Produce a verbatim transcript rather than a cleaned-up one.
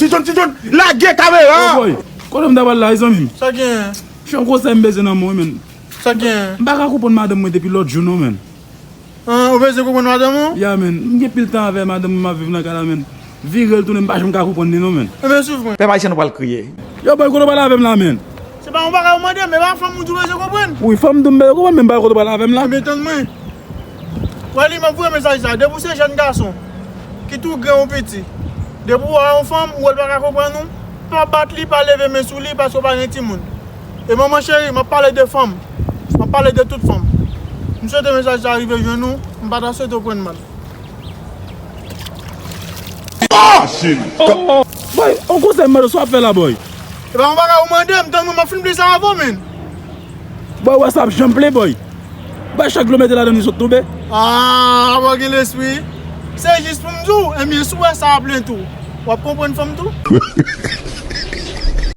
Ti John, Ti John, lage kamera! Yo, boy, kote m ta pral la, zanmi m? Sa gen? Se yon konsèy m bezwen nan men w, men. Sa gen? M pa ka konprann madanm mwen depi lòt jou, non, men. Ah, ou bezwen konprann madanm ou? Ya, men. M gen pil tan avè madanm mwen m ap viv nan kay la, men. Vire l tounen, m pa janm ka konprann li, non, men. Enben, souf mwen. Pèp ayisyen, nou pral kriye. Yo, boy, kote w pral avè m la, men? Se pa yon bagay ou mande m, e pa fanm ou di w bezwen konprann? Wi, fanm di w m bezwen konprann, men m pa wè kote w pral avè m la. Enben, tann mwen. Wè li, m ap voye mesaj sa. Depi w se jèn gason, kit ou gran ou piti, depi w wè yon fanm, ou wè l pa ka konprann ou, pa bat li, pa leve men sou li, paske w pa gen timoun. E manman cheri, m ap pale de fanm. M ap pale de tout fanm. M swete mesaj sa rive jwenn ou, m pa ta swete w pran mal. Boy, on konsèy m mande w, sa w ap fè la, boy? E pa yon bagay ou mande m, tann mwen, m ap fin plis sa avè w, men. Boy, wè sa ap janm plen, boy. Bay chak dlo mete ladan li sot tonbe. Ah, w gen lespri. Se jis pou m di w, enben, si w wè sa ap plen tou, w ap konprann fanm tou.